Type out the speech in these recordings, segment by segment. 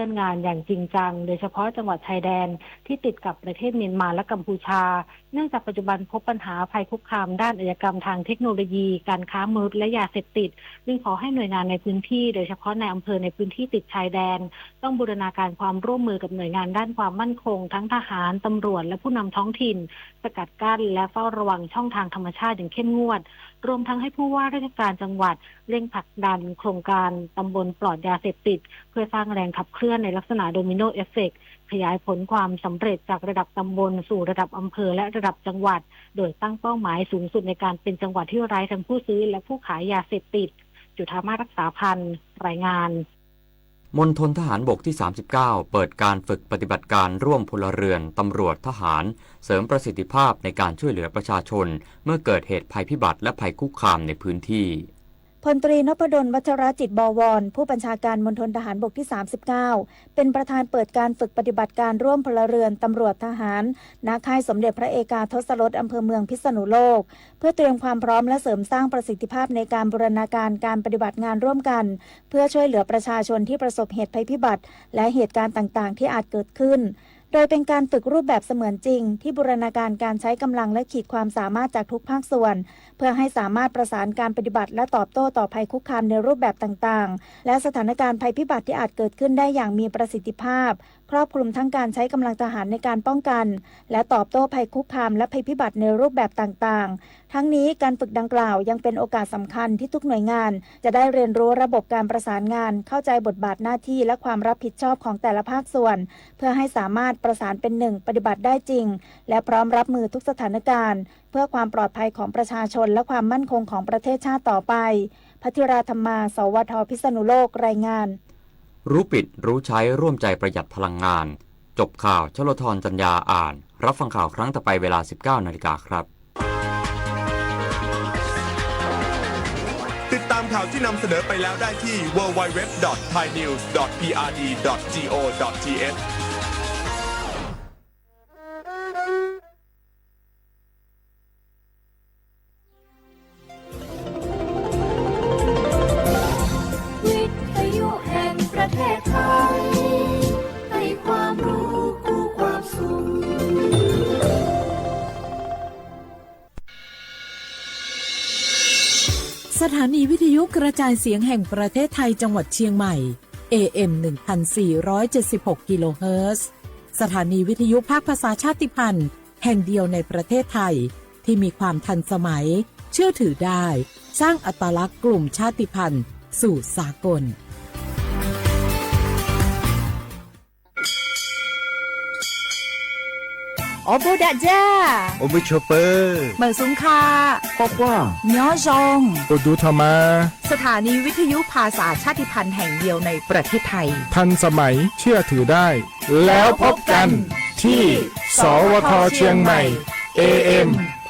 ริ่มดำเนินงานอย่างจริงจัง โดยเฉพาะจังหวัดชายแดนที่ติดกับประเทศเมียนมาและกัมพูชา เนื่องจากปัจจุบันพบปัญหาภัยคุกคามด้านอาชญากรรมทางเทคโนโลยี การค้ามนุษย์ และยาเสพติด จึงขอให้หน่วยงานในพื้นที่ โดยเฉพาะในอำเภอในพื้นที่ติดชายแดน ต้องบูรณาการความร่วมมือกับหน่วยงานด้านความมั่นคง ทั้งทหาร ตำรวจ และผู้นำท้องถิ่น สกัดกั้นและเฝ้าระวังช่องทางธรรมชาติอย่างเข้มงวด รวมทั้งให้ผู้ว่าราชการจังหวัดเร่งผลักดันโครงการตำบลปลอดยาเสพติด เพื่อสร้างแรงขับเคลื่อนในลักษณะโดมิโนเอฟเฟกต์ ขยายผลความสำเร็จจากระดับตำบลสู่ระดับอำเภอและระดับจังหวัด โดยตั้งเป้าหมายสูงสุดในการเป็นจังหวัดที่ไร้ทั้งผู้ซื้อและผู้ขายยาเสพติด จุฑามาศ รักษาพันธ์ รายงาน มณฑลทหารบกที่ สามสิบเก้า เปิดการฝึกปฏิบัติการร่วมพลเรือน ตำรวจ ทหาร เสริมประสิทธิภาพในการช่วยเหลือประชาชน เมื่อเกิดเหตุภัยพิบัติและภัยคุกคามในพื้นที่ พลตรีนพดล วัชรจิต บวร ผู้บัญชาการมณฑลทหารบกที่ สามสิบเก้า เป็นประธานเปิดการฝึกปฏิบัติการร่วมพลเรือน ตำรวจ ทหาร ณ ค่ายสมเด็จพระเอกาทศรส อำเภอเมืองพิษณุโลก เพื่อเตรียมความพร้อมและเสริมสร้างประสิทธิภาพในการบูรณาการการปฏิบัติงานร่วมกัน เพื่อช่วยเหลือประชาชนที่ประสบเหตุภัยพิบัติ และเหตุการณ์ต่างๆ ที่อาจเกิดขึ้น โดยเป็นการฝึกรูปแบบเสมือนจริง ที่บูรณาการการใช้กำลังและขีดความสามารถจากทุกภาคส่วน เพื่อให้สามารถประสานการปฏิบัติและตอบโต้ต่อภัยคุกคามในรูปแบบต่างๆ และสถานการณ์ภัยพิบัติที่อาจเกิดขึ้นได้อย่างมีประสิทธิภาพ ครอบคลุมทั้งการใช้กำลังทหารในการป้องกัน และตอบโต้ภัยคุกคามและภัยพิบัติในรูปแบบต่างๆ ทั้งนี้การฝึกดังกล่าวยังเป็นโอกาสสำคัญที่ทุกหน่วยงานจะได้เรียนรู้ระบบการประสานงาน เข้าใจบทบาทหน้าที่และความรับผิดชอบของแต่ละภาคส่วน เพื่อให้สามารถประสานเป็นหนึ่งปฏิบัติได้จริง และพร้อมรับมือทุกสถานการณ์ เพื่อความปลอดภัยของประชาชนและความมั่นคงของประเทศชาติต่อไป พัทธิรา ธรรมา สวท พิษณุโลก รายงาน รู้ปิดรู้ใช้ร่วมใจประหยัดพลังงาน จบข่าว ชลธร จันยา อ่าน รับฟังข่าวครั้งต่อไปเวลา สิบเก้านาฬิกาครับ ติดตามข่าวที่นำเสนอไปแล้วได้ที่ ดับเบิลยู ดับเบิลยู ดับเบิลยู ดอท ไทยนิวส์ ดอท พีอาร์ดี ดอท จี โอ ดอท ที เอช วิทยุแห่งประเทศไทย ให้ความรู้คู่ความสุข สถานีวิทยุกระจายเสียงแห่งประเทศไทยจังหวัดเชียงใหม่ เอ เอ็ม หนึ่งพันสี่ร้อยเจ็ดสิบหก กิโลเฮิรตซ์ สถานีวิทยุภาคภาษาชาติพันธุ์ แห่งเดียวในประเทศไทย ที่มีความทันสมัย เชื่อถือได้ สร้างอัตลักษณ์กลุ่มชาติพันธุ์สู่สากล Os puj dam ja, os puj chua pawg, meem xoo kha, quaj quaj, nyob zoo, ua du tho ma. สถานีวิทยุภาษาชาติพันธุ์แห่งเดียวในประเทศไทย ทันสมัย เชื่อถือได้ แล้วพบกันที่ สวท เชียงใหม่ เอ เอ็ม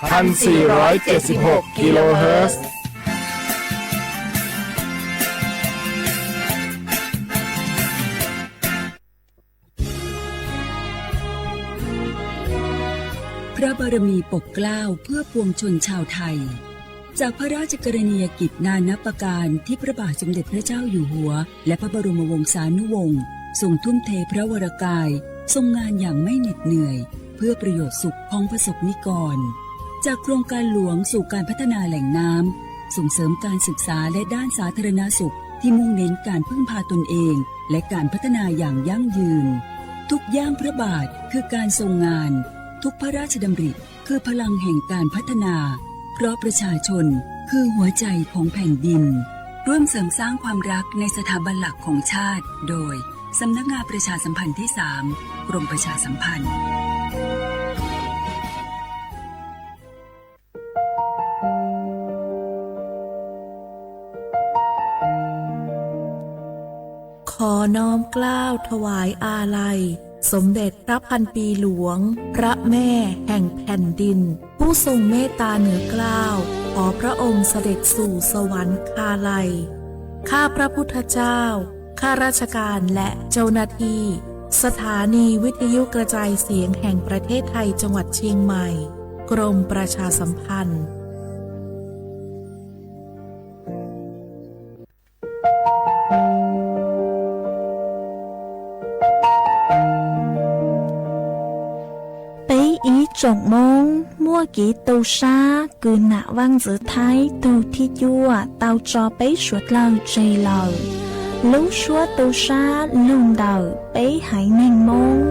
พันสี่ร้อยเจ็ดสิบหก กิโลเฮิรตซ์ พระบารมีปกเกล้าเพื่อปวงชนชาวไทย จากพระราชกรณียกิจนานับประการที่พระบาทสมเด็จพระเจ้าอยู่หัว และพระบรมวงศานุวงศ์ทรงทุ่มเทพระวรกาย ทรงงานอย่างไม่เหน็ดเหนื่อย เพื่อประโยชน์สุขของประสบนิกร จากโครงการหลวงสู่การพัฒนาแหล่งน้ำ ส่งเสริมการศึกษาและด้านสาธารณสุขที่มุ่งเน้นการพึ่งพาตนเอง และการพัฒนาอย่างยั่งยืน ทุกย่างพระบาทคือการทรงงาน ทุกพระราชดำริคือพลังแห่งการพัฒนา เพราะประชาชนคือหัวใจของแผ่นดิน ร่วมเสริมสร้างความรักในสถาบันหลักของชาติ โดย สำนักงานประชาสัมพันธ์ที่สาม กรมประชาสัมพันธ์ ขอน้อมเกล้าถวายอาลัย สมเด็จพระพันปีหลวง พระแม่แห่งแผ่นดิน ผู้ทรงเมตตาเหนือเกล้า ขอพระองค์เสด็จสู่สวรรคาลัย ข้าพระพุทธเจ้า ข้าราชการและเจ้าหน้าที่ สถานีวิทยุกระจายเสียงแห่งประเทศไทยจังหวัดเชียงใหม่ กรมประชาสัมพันธ์ ขอน้อมเกล้าถวายอาลัย สมเด็จพระพันปีหลวง พระแม่แห่งแผ่นดิน ผู้ทรงเมตตาเหนือเกล้า ขอพระองค์เสด็จสู่สวรรคาลัย ข้าพระพุทธเจ้า ข้าราชการและเจ้าหน้าที่ สถานีวิทยุกระจายเสียงแห่งประเทศไทยจังหวัดเชียงใหม่ กรมประชาสัมพันธ์ Tsoom Moob muaj kev tu sab kws nam vaaj ntxwv Thaib tug thib cuaj tau tso peb suav dlawg tseg lawm. Lub suab tu sab lug ntawm peb haiv neeg Moob.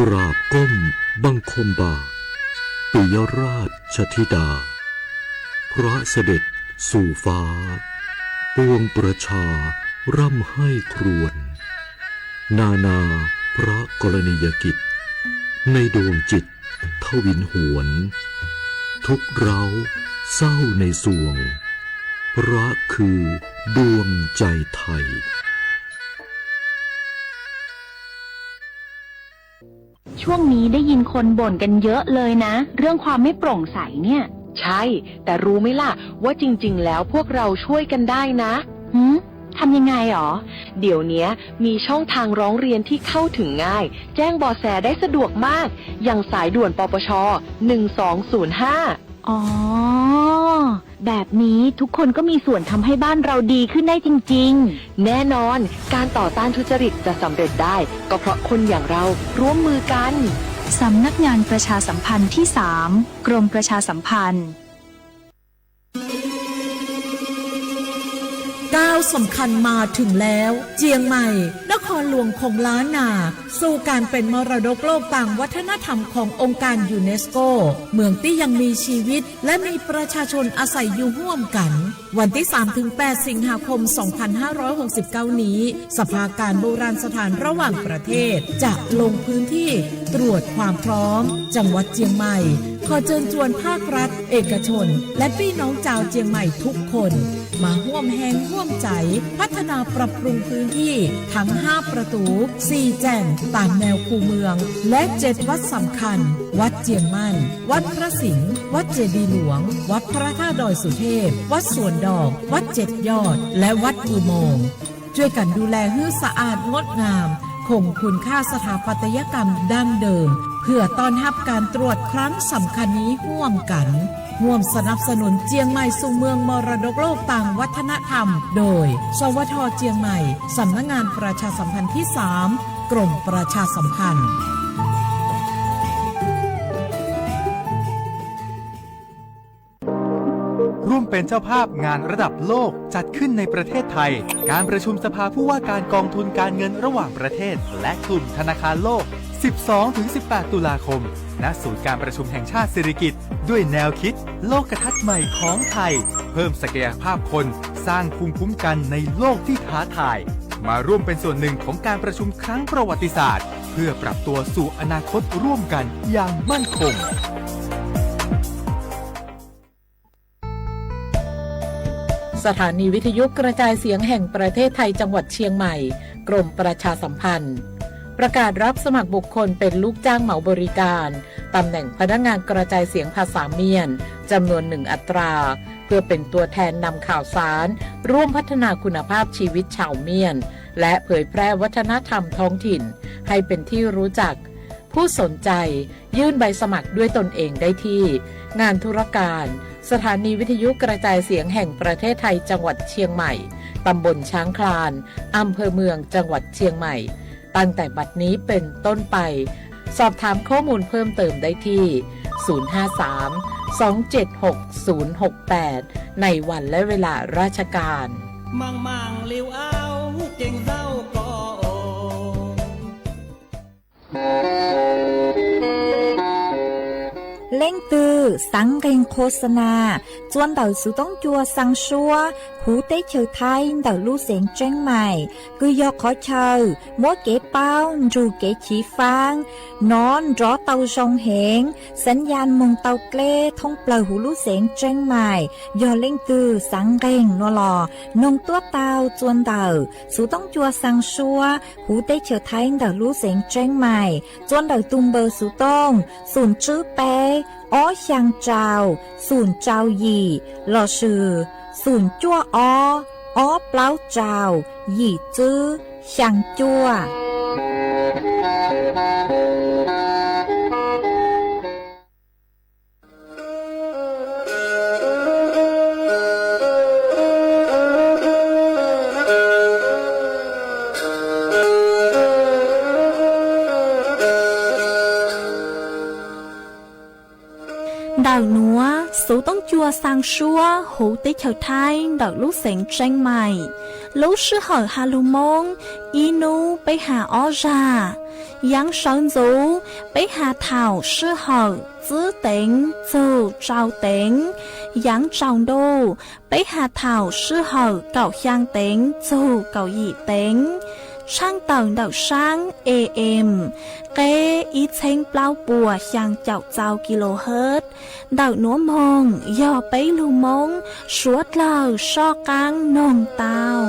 กราบก้มบังคมบาท ปิยราชธิดา พระเสด็จสู่ฟ้า ปวงประชาร่ำไห้ครวญ นานาพระกรณียกิจ ในดวงจิตทวินหวน ทุกข์ร้าวเศร้าในสวง พระคือดวงใจไทย ช่วงนี้ได้ยินคนบ่นกันเยอะเลยนะ เรื่องความไม่โปร่งใสเนี่ย ใช่ แต่รู้ไหมล่ะ ว่าจริงๆ แล้วพวกเราช่วยกันได้นะ หืม ทำยังไงหรอ เดี๋ยวเนี้ยมีช่องทางร้องเรียนที่เข้าถึงง่าย แจ้งเบาะแสได้สะดวกมาก อย่างสายด่วน ปปช หนึ่งสองศูนย์ห้า อ๋อ แบบนี้ทุกคนก็มีส่วนทำให้บ้านเราดีขึ้นได้จริงๆ แน่นอน การต่อต้านทุจริตจะสำเร็จได้ ก็เพราะคนอย่างเราร่วมมือกัน สำนักงานประชาสัมพันธ์ที่สาม กรมประชาสัมพันธ์ ก้าวสำคัญมาถึงแล้ว เจียงใหม่ นครหลวงของล้านนา สู่การเป็นมรดกโลกตามวัฒนธรรมขององค์การยูเนสโก เมืองที่ยังมีชีวิต และมีประชาชนอาศัยอยู่ร่วมกัน วันที่สามถึงแปด สิงหาคม สองพันห้าร้อยหกสิบเก้า นี้ สภาการโบราณสถานระหว่างประเทศ จะลงพื้นที่ตรวจความพร้อม จังหวัดเจียงใหม่ ขอเชิญชวนภาครัฐ เอกชน และพี่น้องชาวเจียงใหม่ทุกคน มาร่วมแฮงร่วมใจ พัฒนาปรับปรุงพื้นที่ทั้ง ห้า ประตู สี่ แจ่ง ตามแนวคูเมือง และ เจ็ด วัดสำคัญ วัดเจียงมั่น วัดพระสิงห์ วัดเจดีย์หลวง วัดพระธาตุดอยสุเทพ วัดสวนดอก วัดเจ็ดยอด และวัดอุโมงค์ ช่วยกันดูแลให้สะอาดงดงาม คงคุณค่าสถาปัตยกรรมดั้งเดิม เพื่อต้อนรับการตรวจครั้งสำคัญนี้ร่วมกัน ร่วมสนับสนุนเจียงใหม่สู่เมืองมรดกโลกตามวัฒนธรรม โดย สวท เจียงใหม่ สำนักงานประชาสัมพันธ์ที่ สาม กรมประชาสัมพันธ์ ร่วมเป็นเจ้าภาพงานระดับโลกจัดขึ้นในประเทศไทย การประชุมสภาผู้ว่าการกองทุนการเงินระหว่างประเทศ และกลุ่มธนาคารโลก สิบสองถึงสิบแปด ตุลาคม ณ ศูนย์การประชุมแห่งชาติสิริกิติ์ ด้วยแนวคิดโลกทัศน์ใหม่ของไทย เพิ่มศักยภาพคน สร้างภูมิคุ้มกันในโลกที่ท้าทาย มาร่วมเป็นส่วนหนึ่งของการประชุมครั้งประวัติศาสตร์ เพื่อปรับตัวสู่อนาคตร่วมกันอย่างมั่นคง สถานีวิทยุกระจายเสียงแห่งประเทศไทยจังหวัดเชียงใหม่ กรมประชาสัมพันธ์ ประกาศรับสมัครบุคคลเป็นลูกจ้างเหมาบริการ ตำแหน่งพนักงานกระจายเสียงภาษาเมียน จำนวนหนึ่งอัตรา เพื่อเป็นตัวแทนนำข่าวสาร ร่วมพัฒนาคุณภาพชีวิตชาวเมียน และเผยแพร่วัฒนธรรมท้องถิ่น ให้เป็นที่รู้จัก ผู้สนใจยื่นใบสมัครด้วยตนเองได้ที่ งานธุรการ สถานีวิทยุกระจายเสียงแห่งประเทศไทยจังหวัดเชียงใหม่ ตำบลช้างคลาน อำเภอเมืองจังหวัดเชียงใหม่ ตั้งแต่บัดนี้เป็นต้นไป สอบถามข้อมูลเพิ่มเติมได้ที่ ศูนย์ห้าสาม สองเจ็ดหก ศูนย์หกแปด ในวันและเวลาราชการ Leej twg xaav nqeeg qhua xa nas txua ntawm xuv toob cua xaa suab huv teb chaws Thaib ntawm lub xeev Tseeb Maim, kws yog qhov chaw muab kev paub nrug kev chiv faab nov nrov tau zoo heev, xaav yaj moog tau dleb thoob plawg huv lub xeev Tseeb Maim. Yog leej twg xaav nqeeg nuav los noog tuab tau txua ntawm xuv toob cua xaa suab huv teb chaws Thaib ntawm lub xeev Tseeb Maim txua ntawm tug npawb xuv tooj xoom tswb peb ob xyaa rau xoom rau yim lossis xoom cuaj ob ob plaub rau yim tswb xyaa cuaj. Ntawm nuav xuv toob cua xaa suab huv teb chaws Thaib ntawm lub xeev Tsheej Maim. Lub sij hawm has lug Moob, ib nub peb has ob zag. Yaav sawv ntxuv, peb has thaum sij hawm tsib teev txug rau teev. Yaav tsaus ntuj, peb has thaum sij hawm kaum xyaa teev txug kaum yim teev. Tshaaj tawm ntawm saab A M, qeb ib txheeb plaub puas xyaa caum txau kilohertz. Ntawm nuav moog yog peb lug Moob suav dlawg soj qaab noog tau.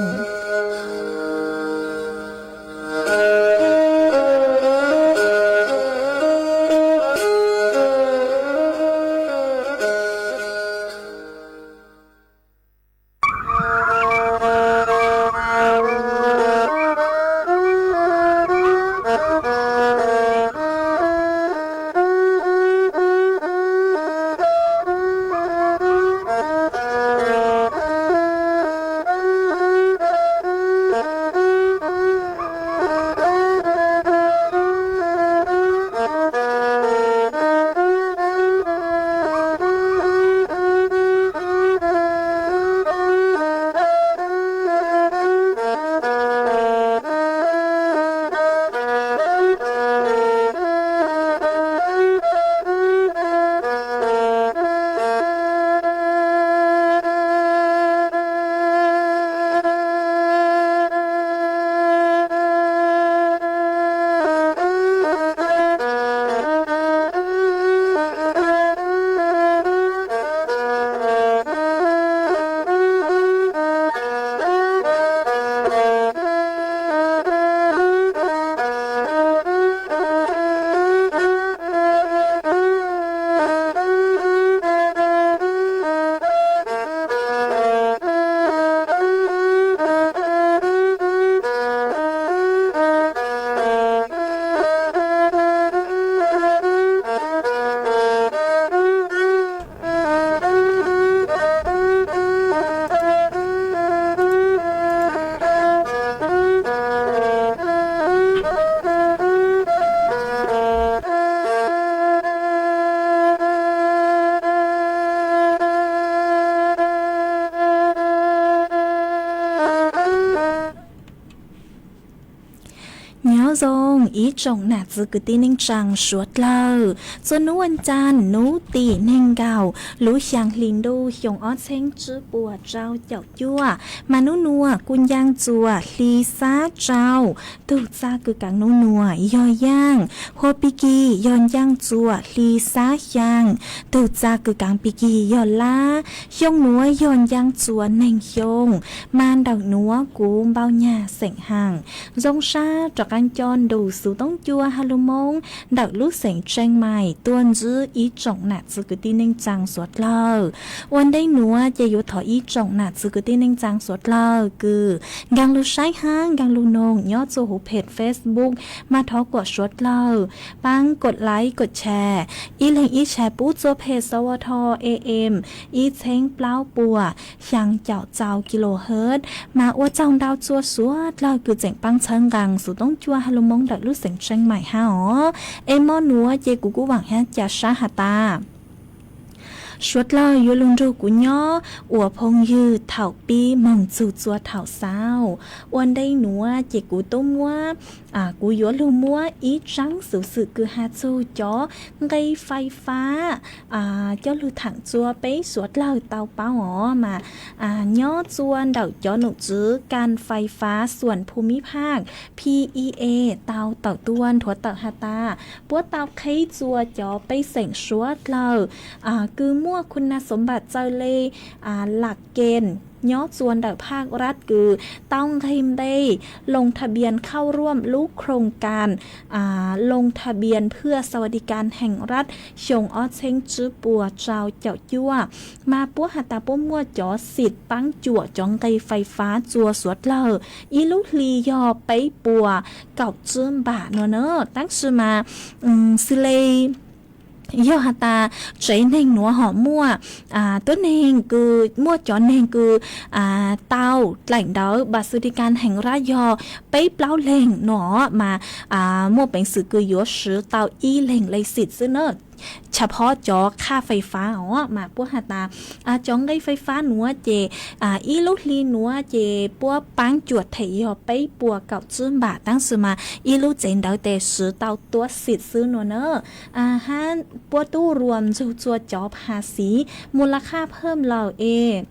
Nyob zoo ib tsoom nam txiv kwv tij neej tsaa suav dlawg, txuas nub vas cas nub tim neeg nkaum lub xyaa hli ntuj xyoo ob txheeb tsib puas rau caum cuaj, mas nub nuav kuj ncaaj txuas hli xab rau. Tug txaj kws kaav nub nuav yog yaaj, hua pig kig yog ncaaj txuas hli xab xyaa. Tug txaj kws kaav pig kig yog lab. Xyoo nuav yog ncaaj txuas neeg xyoo, mas ntawm nuav kuv npau nyag xeem haam. Zoo sab rov qaab coj nrug xuv toob cua ha lug Moob ntawm lub xeev Tsheej Maim tuaj ntsib ib tsoom nam txiv kwv tij neej tsaa suav dlawg. Ua ntej nuav ces yuav thov ib tsoom nam txiv kwv tij neej tsaa suav dlawg kws nkaag lug saib hab nkaag lug noog nyob txuas huv phem Facebook, mas thov kuas suav dlawg paab kod laib kod tshais, ib leeg ib tshais pub txuas phem sawv tho A M ib txheeb plaub puas xyaa caum txau kilohertz, mas ua tsaug ntau txuas suav dlawg kws tseem paab txhawb nqaa xuv toob cua ha lug Moob ntawm lub xeev Tsheej Maim hab os. Es mo nuav ces kuv kuj vaam hab ca sab has tas suav dlawg yuav lug nrug kuv nyob ua phooj ywg thaum pib moog txug txuas thaum xaus. Ua ntej nuav ces kuv tub muab, kuv yuav lug muab ib tsaab xuv xwm kws has txug cov nqe fais fab coj lug thaam txuas peb suav dlawg tau paub os mas nyob txuas ntawm cov num tswv kas fais fab xuam phu mib phaj P E A tau tawm tuaj nthuav tawm has tas puab tau qheb txuas cov pej xeem suav dlawg kws muaj khu na xov npam txawj le lam kees nyob txuas ntawm phaj rab kws tau nqeg npe loo tha bias khauj ruam lub khoos kas loo tha bias phwj xav di kas heem rab xyoo ob txheeb tsib puas rau caum cuaj, mas puab has tas puab muaj cov xim paab cuam cov nqe fais fab txuas suav dlawg ib lub hli yog peb puas kaum tsib npam no na. Tab sis mas xws le yog has tas tsev neeg nuav hom muaj tuab neeg kws muaj cov neeg kws tau dlaim ntawv npam xav di kas heem rab yog peb plaub leeg no mas muaj peev xwm kws yuav swv tau ib leeg le xim xwb na. tshav phob cov qhaj fais fab os mas puab has tas cov nqe fais fab nuav ces ib lub hli nuav ces puab paab cuam them yog peb puas kaum tsib npam, tab sis mas ib lub tsev ntawd tes swv tau tuab xim xwb nuav na. Hab puab tub ruam ntsug txua cov phav xiv mus la qhaj phaj lawm es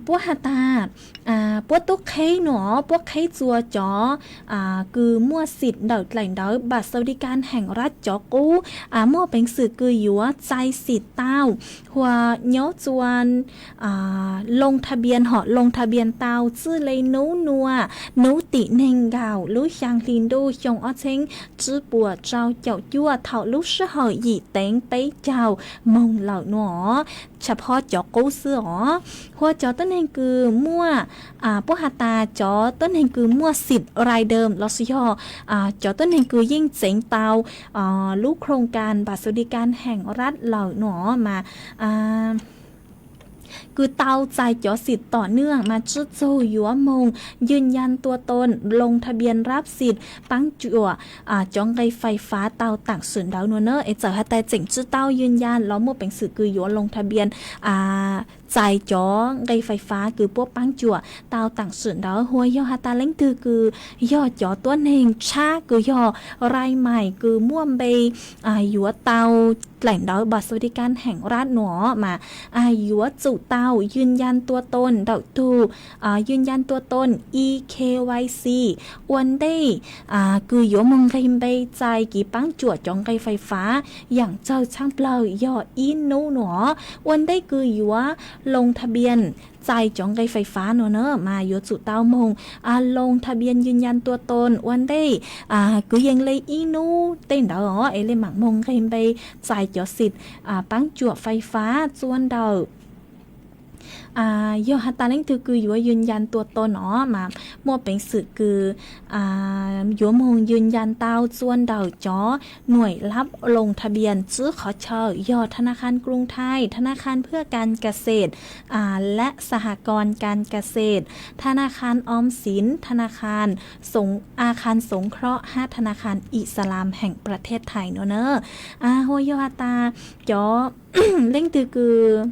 puab has tas puab tub qheb nuav, puab qheb txua cov kws muaj xim ntawm dlaim ntawv npam xaus di kas heem rab cov qub muaj peev xwm kws yuav txais xim tau hua nyob txua loo tha npias hom loo tha npias tau txwj le nub nua, nub tim neeg nkaum lub xyaa hli ntuj xyoo ob txheeb tsib puas rau caum cuaj thaum lub sij hawm yim teev peb caug moog lawm nuav. Tshav phob cov qub xwb os. Hua cov tuab neeg kws muaj, puab has tas cov tuab neeg kws muaj xim rider lossis yog cov tuab neeg kws yeej txeev tau lub khoos kas npam xaus di kas heem rab lawm nuav mas kws tau txais cov xim tom naj mas tsib txug yuav moog ywj yaj tua toos loo tha npias rab xim paab cuam cov nqe fais fab tau taam sim ntawd nuav na. Es txawm has tas tseem tsib tau ywj yaj los muaj peev xwm kws yuav loo tha npias txais cov nqe fais fab kws puab paab cuam tau taam sim ntawd. Hua yog has tas leej twg kws yog cov tuab neeg tshab kws yog rai mais kws muaj npe yuav tau dlaim ntawv npam xaus di kas heem rab nuav mas yuav tsum tau ywj yaj tua toos ntawm tug ywj yaj tua toos ekyc ua ntej kws yuav moog nqeg npe txais kiv paab cuam cov nqe fais fab yaam tsawg tshaj plawg yog ib nub nuav. Ua ntej kws yuav loo tha npias txais cov nqe fais fab nuav na mas yuav tsum tau moog loo tha npias ywj yaj tua toos ua ntej kws yeej le ib nub tej ntawd os es le maam moog nqeg npe txais cov xim paab cuam fais fab txua ntawm yog has tas leej twg kws yuav ywj yaj tua toos no mas muaj peev xwm kws yuav moog ywj yaj tau txua ntawm cov nuaim lab loo tha npias tsib qhov chaw yog tha na khan Kruv Thais, tha na khan Phwj Kas Kas Xes la Xas Has Koos Kas Kas Xes, tha na khan Om Siv, tha na khan Soov Khlob hab tha na khan Ixalam heemประเทศไทย nuav na. Hua yog has tas cov leej twg kws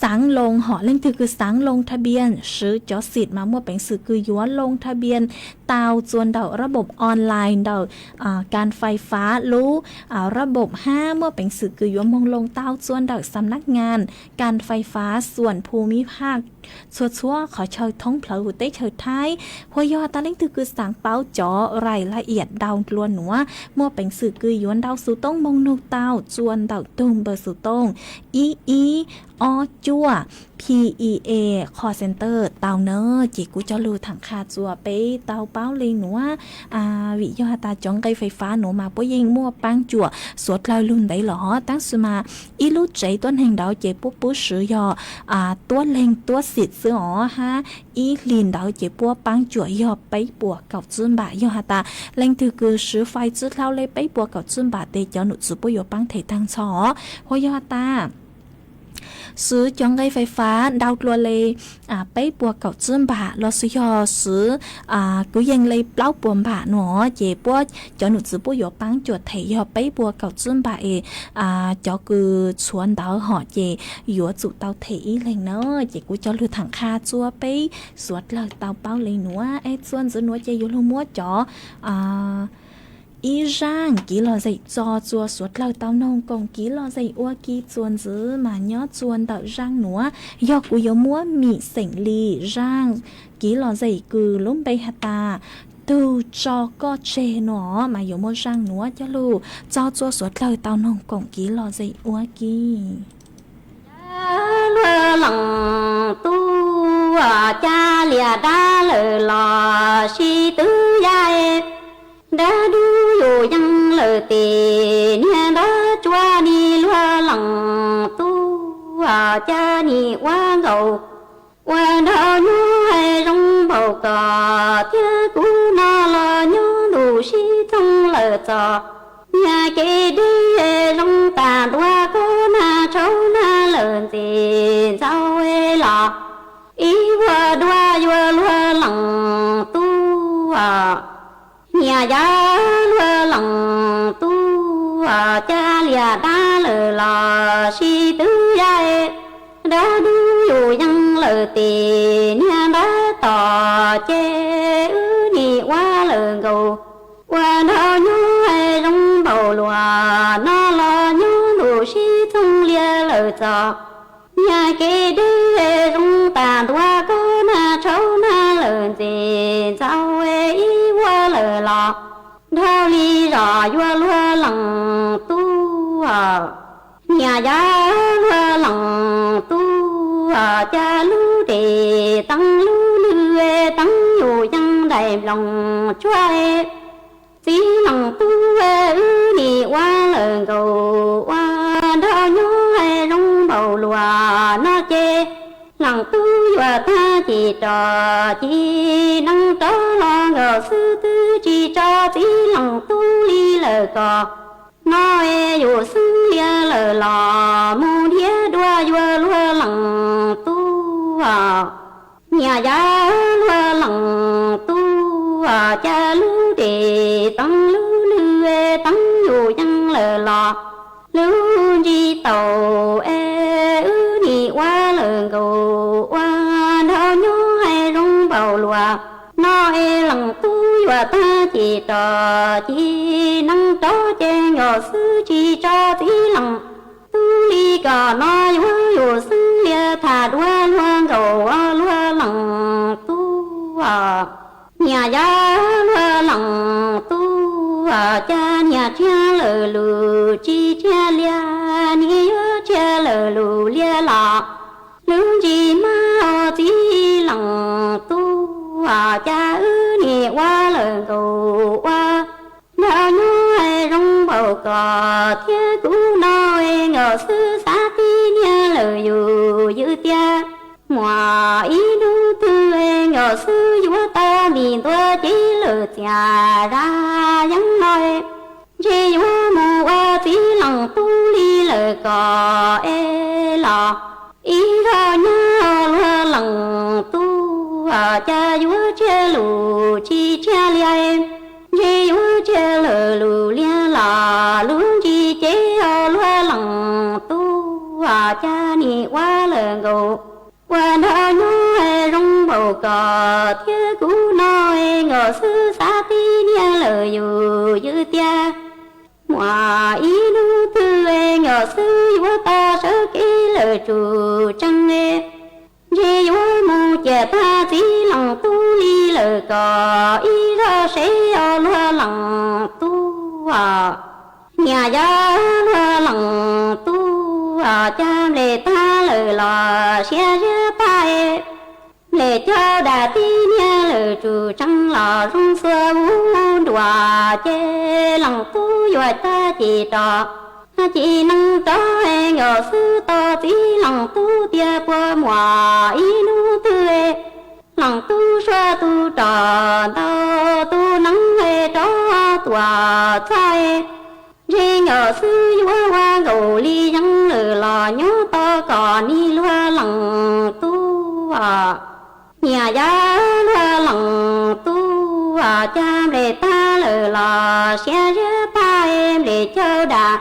xaav loo hom leej twg kws xaav loo tha npias swv cov xim mas muaj peev xwm kws yuav loo tha npias tau txua ntawm rab npoom online ntawm kas fais fab lub rab npoom hab muaj peev xwm kws yuav moog loo tau txua ntawm xam nab ngas kas fais fab xuam phu mib phaj txhua txhua qhov chaw thoob plawg huv teb chaws Thaib. Hua yog has tas leej twg kws xaav paub cov rais laj iam ntau dlua nuav muaj peev xwm kws yuav nrau xuv tooj moog nug tau txua ntawm tug npawb xuv tooj ib ib ob cuaj P E A call center tau na. Ces kuv cog lug thaam qha txua peb tau paub le nuav. Vim yog has tas cov nqe fais fab nuav mas puab yeej muaj paab cuam suav dlawg lug ntev los hov, tab sis mas ib lub tsev tuab neeg ntawd ces puab pub swv yog tuab leeg tuab xim xwb os hab ib hlis ntawd ces puab paab cuam yog peb puas kaum tsib npam. Yog has tas leej twg kws swv fais tsib dlhau le peb puas kaum tsib npam tes cov num tswv puab yuav paab them taag nrho os. Hua yog has tas swv cov nqe fais fab ntau dlua le peb puas kaum tsib npam lossis yog swv kwv yees le plaub puas npam nuav ces puab cov num tswv puab yuav paab cuam them yog peb puas kaum tsib npam es cov kws tshuav ntawd hom ces yuav tsum tau them ib leeg na. Ces kuv cog lug thaam qha txua peb suav dlawg tau paub le nuav es txua ntxiv nuav ces yuav lug muab cov ib zaaj kiv lom zem tso txua suav dlawg tau noog koom kiv lom zem ua ke txua ntxiv mas nyob txua ntawm zaaj nuav yog kuv yuav muab mim xeem li zaaj kiv lom zem kws lub npe has tas tug tso koj tseg nuav mas yuav muab zaaj nuav coj lug tso txua suav dlawg tau noog koom kiv lom zem ua ke. Luag leej tub, ca lias dab lawm los sib twv ya, dab dub yus yeej lawm tes niag ntab tsuab ni. Luag leej tub, ca ni ua nkaus ua nrog nyuag zoo npaum koj thiab kuv no los nyob ntuj sib thooj lawm txog niag kev deb zoo tas ntua koj nag tshauv nag lawm ntxim ntxaus los ib vuag dua yuav luag leej tub os. Niam yawg luag leej tub, cas liam dab lawm los sib twb ya, dab dub yus yeej lawm tes niag ntab tom ces wb nim ua lawm nkaus, ua nrog nyob zoo npaum luag no los nyob ntuj sib txoog lias lawm txog. Niag kev deb zoo tas ntua koj nag tshauv nag lawm ntxim ntxaus ib ua lawm los dhau li zos yuav luag leej tub. Niam yawg luag leej tub, cas lub dej teeb lub lw teeb yus yeej nraim nploos tsuag. Txiv leej tub, wb nim ua lawm nkaus ua nrog nyob zoo npaum luag no ces leej tub yuav tag cim rov ci neeb rov los nkaus xwb twb tsis tso txiv leej tub li lawm kom no es yus xeeb lias lawm los mus nrhiav dua yuav luag leej tub. Niam yawg luag leej tub, cas lub dej teeb lub lw teeb yus yeej lawm los lub ntsis tau es wb nim ua lawm nkaus ua nrog nyob zoo npaum luag no es leej tub yuav tag cim rov ci neeb rov ces nkaus xwb tsis tso txiv leej tub li kom no yuav yus xeeb lias tham dua luag nkaus ua luag leej tub. Niam yawg luag leej tub, cas niag tshiab lawm lus tsis tshiab lias, niag yuav tshiab lawm lus lias los lub ntsis mas txiv leej tub, cas wb nim ua lawm nkaus ua nrog nyob zoo npaum koj thiab kuv no nkaus xwb xav tib niag lawm yus ywj tiag. Muaj ib hnub twg nkaus xwb yuav tau ntim ntua cev lawm txias zaj yeeb no, ntshe yuav mus ua txiv leej tub li lawm kom es los ib zaug nyab luag leej tub, cas yuav tshiab lus tsis tshiab lias, ntshe yuav tshiab lawm lus lias los lub ntsis ces luag leej tub, cas nim ua lawm nkaus ua nrog nyob zoo npaum koj thiab kuv no nkaus xwb xav tib niag lawm yus ywj tiag. Muaj ib hnub twg nkaus xwb yuav tau sawv kev lawm tsum tsees, ntshe yuav mus ciam tag txiv leej tub li lawm kom ib zaug seb os luag leej tub. Niam yawg luag leej tub, cas nplej tag lawm los siab ziab tag, nplej caug dam tib niag lawm tsum tsees los zoo xuas vuv nruas ces leej tub yuav tag cim rov ci neeb rov nkaus xwb tos txiv leej tub tias puas muaj ib hnub twg leej tub suav tus rog ntau tus neeb rov tuaj txog, ntshe nkaus xwb yuav ua nkaus li yeeb lawm los nyob tos kom nim luag leej tub. Niam yawg luag leej tub, cas nplej tag lawm los siab ziab tag, nplej caug dam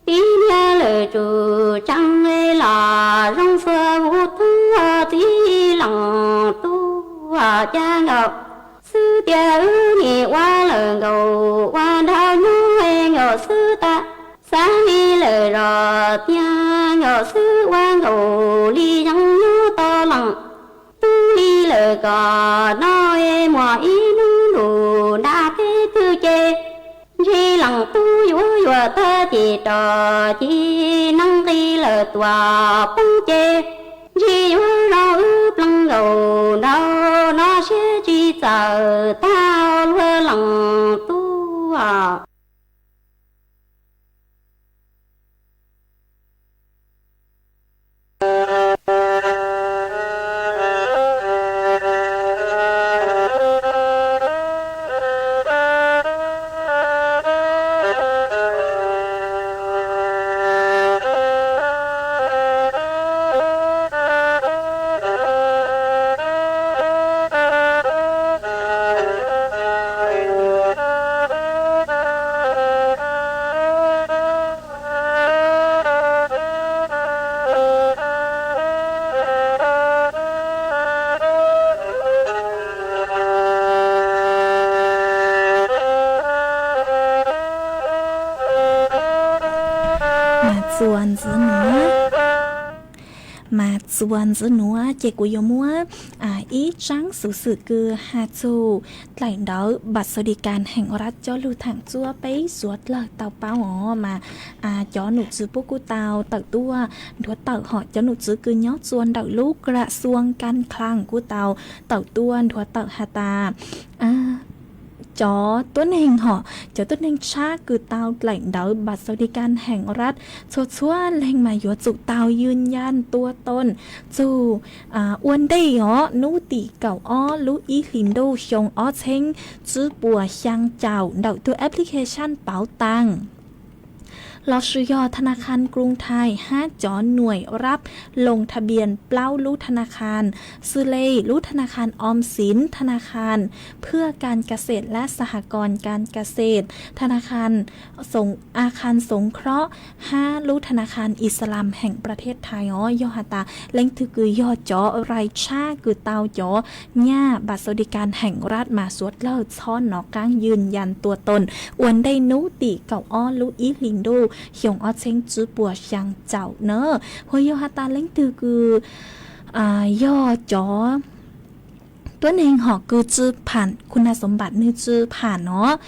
tib niag lawm tsum tsees los zoo xuas vuv thoob txiv leej tub, cas nkaus xwb tias wb nim ua lawm nkaus ua nrog nyob nkaus xwb tag, xav li lawm zos tiag nkaus xwb ua nkaus li yeeb nyob tos leej tub li lawm kom no muaj ib hnub ntuj nram teb twg ces ntshe leej tub yuav yuav tag cim rov ci neeb nqis lawm tuaj poob ces ntshe yuav zoo wb ploog nkaus ntau no siab tsis txawm tag luag leej tub. ntxiv nuav, mas txuas ntxiv nuav ces kuv yuav muab ib tsaab xuv xwm kws has txug dlaim ntawv npam xaus di kas heem rad coj lug thaam txuab peb suav dlawg tau paub os. Mas cov num tswv puab kuj tau tawm tuaj nthuav tawm hom cov num tswv kws nyob txua ntawm lub kra xuang kas khlaam kuj tau tawm tuaj nthuav tawm has tas cov tuab neeg hom cov tuab neeg tshab kws tau dlaim ntawv npam xaus di kas heem rad txhua txhua leeg mas yuav tsum tau ywj yaj tua toom txug ua ntej os nub tim kaum ob lub ib hlis ntuj xyoo ob txheeb tswb puas xyaa caum ntawm tug application pauv taas lossis yog tha na khan Kruv Thais hab cov nuaim rab loo tha npias plaub lub tha na khan xws le lub tha na khan Om Siv, tha na khan Phwj Kas Kas Xes lab Xas Has Kos Kas Kas Xes, tha na khan As Khas Xoov Khrob hab lub tha na khan Is Las heem Pras Thej Thais os. Yog has tas leej twg kws yog cov rai tshab kws tau cov nyaj npam xaus di kas heem rad mas suav dlawg txhob nov qaab ywj yaj tua toom ua ntej nub tim kaum ob lub ib hlis ntuj xyoo ob txheeb tswb puas xyaa caum na. Hos yog has tas leej twg kws yog cov tuab neeg hom kws tsi pham khu na xoov npam nwg tsi pham os,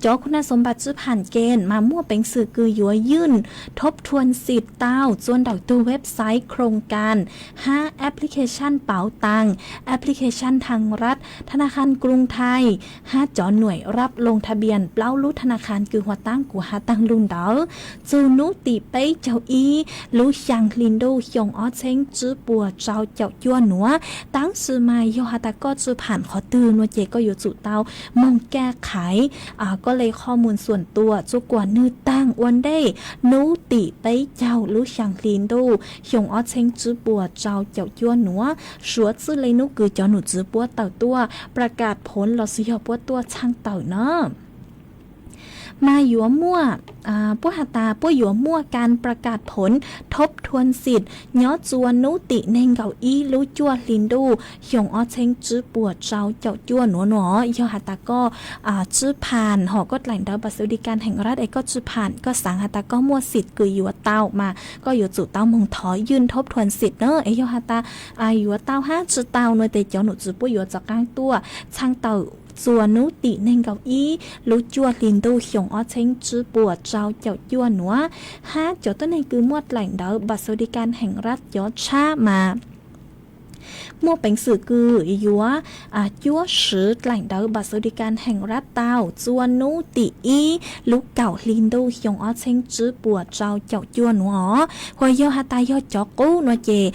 cov khu na xoov npam tsi pham ces mas muaj peev xwm kws yuav ywj thob thuam xim tau txua ntawm tug website Kruv Kas hab application pauv taas, application thas rad tha na khan Kruv Thais hab cov nuaim rab loo tha npias plaub lub tha na khan kws huv taab kuv has taag lug ntawd txug nub tim peb caug ib lub xyaa hli ntuj xyoo ob txheeb tswb puas rau caum cuaj nuav. Tab sis mas yog has tas koj tsi pham qhov twg nua ces koj yuav tsum tau moog kaj qhaiv koj le qhov mus xuam tua txua kuas nwg taag ua ntej nub tim peb caug lub xyaa hli ntuj xyoo ob txheeb tswb puas rau caum cuaj nuav, suav txwj le nub kws cov num tswv puab tawm tuaj pras kas phoov lossis yog puab tuaj txhaaj tawm na. Mas yuav muaj, puab has tas puab yuav muaj kas pras kas phoov thob thuam xim nyob txua nub tim neeg nkaum ib lub cuaj hli ntuj xyoo ob txheeb tswb puas rau caum cuaj nuav nua. Yog has tas koj tsi pham hom koj dlaim ntawv npam xaus di kas heem rad es koj tsi pham koj xaav has tas koj muaj xim kws yuav tau mas koj yuav tsum tau moog thov ywj thob thuam xim na. Es yog has tas yuav tau hab tsi tau nua tes cov num tswv puab yuav rov qaab tuaj txhaaj tawm txua nub tim neeg nkaum ib lub cuaj hli ntuj xyoo ob txheeb tswb puas rau caum cuaj nuav. Hab cov tuab neeg kws muaj dlaim ntawv npam xaus di kas heem rad cov tshab mas muaj peev xwm kws yuav cuab swv dlaim ntawv npam xaus di kas heem rad tau txua nub tim ib lub kaum hli ntuj xyoo ob txheeb tswb puas rau caum cuaj nuav os. Hos yog has tas yog cov qub nua ces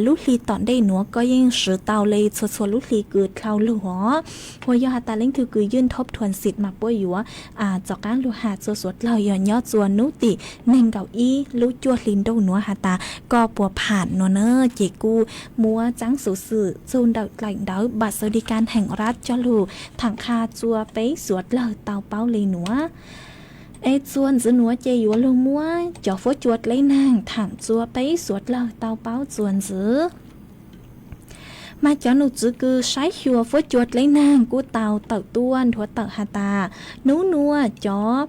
lub hli tom ntej nuav koj yeej swv tau le txhua txhua lub hli kws dlhau lug os. Hos yog has tas leej twg kws ywj thob thuam xim mas puab yuav rov qaab lug has txua suav dlawg yog nyob txua nub tim neeg nkaum ib lub cuaj hli ntuj nuav has tas koj puas pham nua na. Ces kuj muab tsaab xuv xwm txug ntawm dlaim ntawv npam xaus di kas heem rad coj lug thaam qha txua peb suav dlawg tau paub le nuav. Es txua ntxiv nuav ces yuav lug muab cov fuab cua dleb naag thaam txua peb suav dlawg tau paub txua ntxiv. Mas cov num tswv kws saib xyuas fuab cua dleb naag kuj tau tawm tuaj nthuav tawm has tas nub nua cov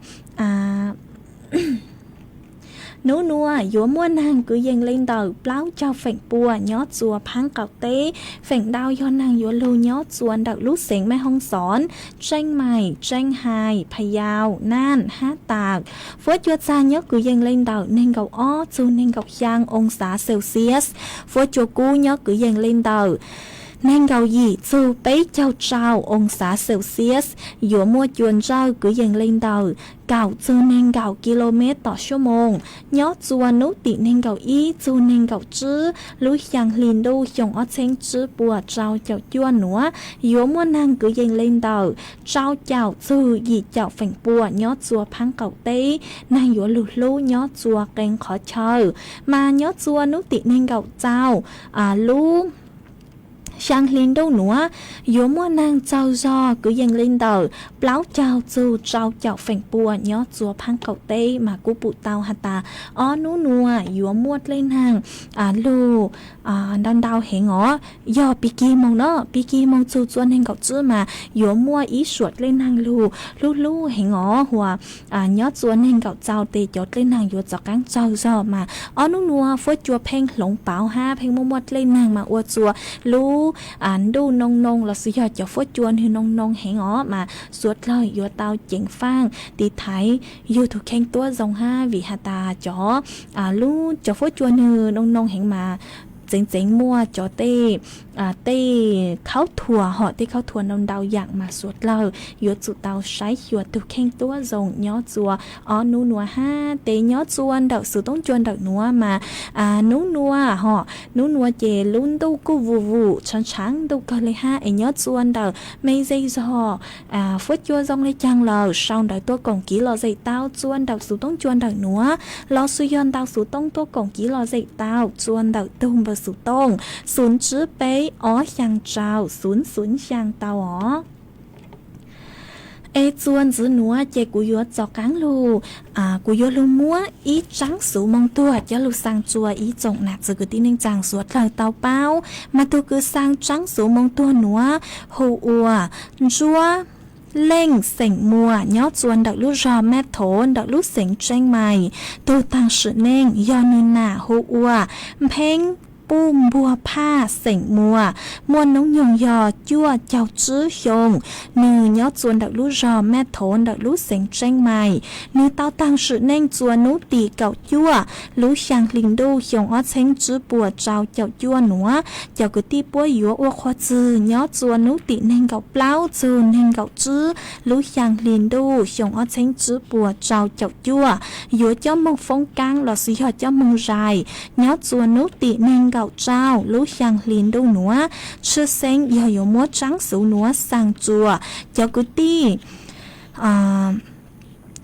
nub nua yuav muaj naag kwv yees le ntawm plaub caug feem pua nyob txua phaab qaum teb. Feem ntau yog naag yuav lug nyob txua ntawm lub xeev Mej Hoob Xoov, Tseeb Maim, Tseeb Hais, Pha Yau, Naj hab Tas. Fuab cua txag nyob kwv yees le ntawm neeg nkaum ob txug neeg nkaum xyaa oo xav Celsius. Fuab cua kub nyob kwv yees le ntawm neeg nkaum yim txug peb caug rau oo xav Celsius. Yuav muaj cua ntsawj kwv yees le ntawm kaum txug neeg nkaum kilomev tom suab moos nyob txua nub tim neeg nkaum ib txug neeg nkaum tsib lub xyaa hli ntuj xyoo ob txheeb tsib puas rau caum cuaj nuav. Yuav muaj naag kwv yees le ntawm rau caum txug yim caum feem pua nyob txua phaab qaum teb. Naag yuav lug hlub nyob txua qee qhov chaw, mas nyob txua nub tim neeg nkaum txaus lub xyaa hli ntuj nuav yuav muaj neeg tsaug zog kwv yees le ntawm plaub caug txug rau caum feem pua nyob txua phaab qaum teb mas kuj pum tau has tas ob nub nuav yuav muaj dlej neeg lug ntau ntau heev os. Yog pig kig moog no, pig kig moog txug txua neeg nkaum tsib mas yuav muaj ib suam dlej neeg lug hlub hlub heev os, huas nyob txua neeg nkaum txau tes cov dlej neeg yuav txaus qaab tsaug zog mas ob nub nuav fuab cua pheej hloov pauv hab pheej muaj muaj dlej neeg mas ua txua lub ntuj noo noo lossis yog cov fuab cua nwg noo noo heev os mas suav dlawg yuav tau ceev faaj tiv thaiv yug tug kheej tuab zoo hab vim has tas cov lub cov fuab cua nwg noo noo heev mas txeev txeev muaj cov tej tej khaub thuas hom tej khaub thuas ntau ntau yaam mas suav dlawg yuav tsum tau saib xyuas tug kheej tuab zoo nyob txua ob nub nuav hab tes nyob txua ntawm xuv toob cua ntawm nuav mas nub nuav hom nub nuav ces lub ntuj kuj vum vum tshaav tshaav ntuj kawg le hab es nyob txua ntawm me ze zog fuab cua zoo le caag lawm sau ntawv tuaj koom kiv lom zem tau txua ntawm xuv toob cua ntawm nuav lossis yog ntau xuv toob tuaj koom kiv lom zem tau txua ntawm tug npawb xuv toob xum tsib peb ob xyaa rau xum xum xyaa tau os. Es txua ntxiv nuav ces kuv yuav txaus qaab lug, kuv yuav lug muab ib tsaab xuv moo tuag coj lug xaa txua ib tsoom nam txiv kwv tij neej tsaa suav dlawg tau paub mas tug kws xaa tsaab xuv moo tuag nuav hu ua Ntsuab Leej xeem Muas nyob txua ntawm lub zog Mab Thov ntawm lub xeev Tseeb Mais. Tug taag sim neej yog nwg nam hu ua Npheeb Puj Npuag Phaj xeem Muas, muaj noob nyoog yog cuaj caug tsib xyoo. Nwg nyob txua ntawm lub zog Mab Thov ntawm lub xeev Tseeb Mais. Nwg tau taag sim neej txua nub tim kaum cuaj lub xyaa hli ntuj xyoo ob txheeb tsib puas rau caum cuaj nuav. Cov kwv tij puab yuav ua qhua txwg nyob txua nub tim neeg nkaum plaub txug neeg nkaum tsib lub xyaa hli ntuj xyoo ob txheeb tsib puas rau caum cuaj, yuav coj moog foob kaab lossis yog coj moog zais nyob txua nub tim neeg nkaum rau lub xyaa hli ntuj nuav. Tshwj xeeb yog yuav muab tsaab xuv nuav xaa txua cov kwv tij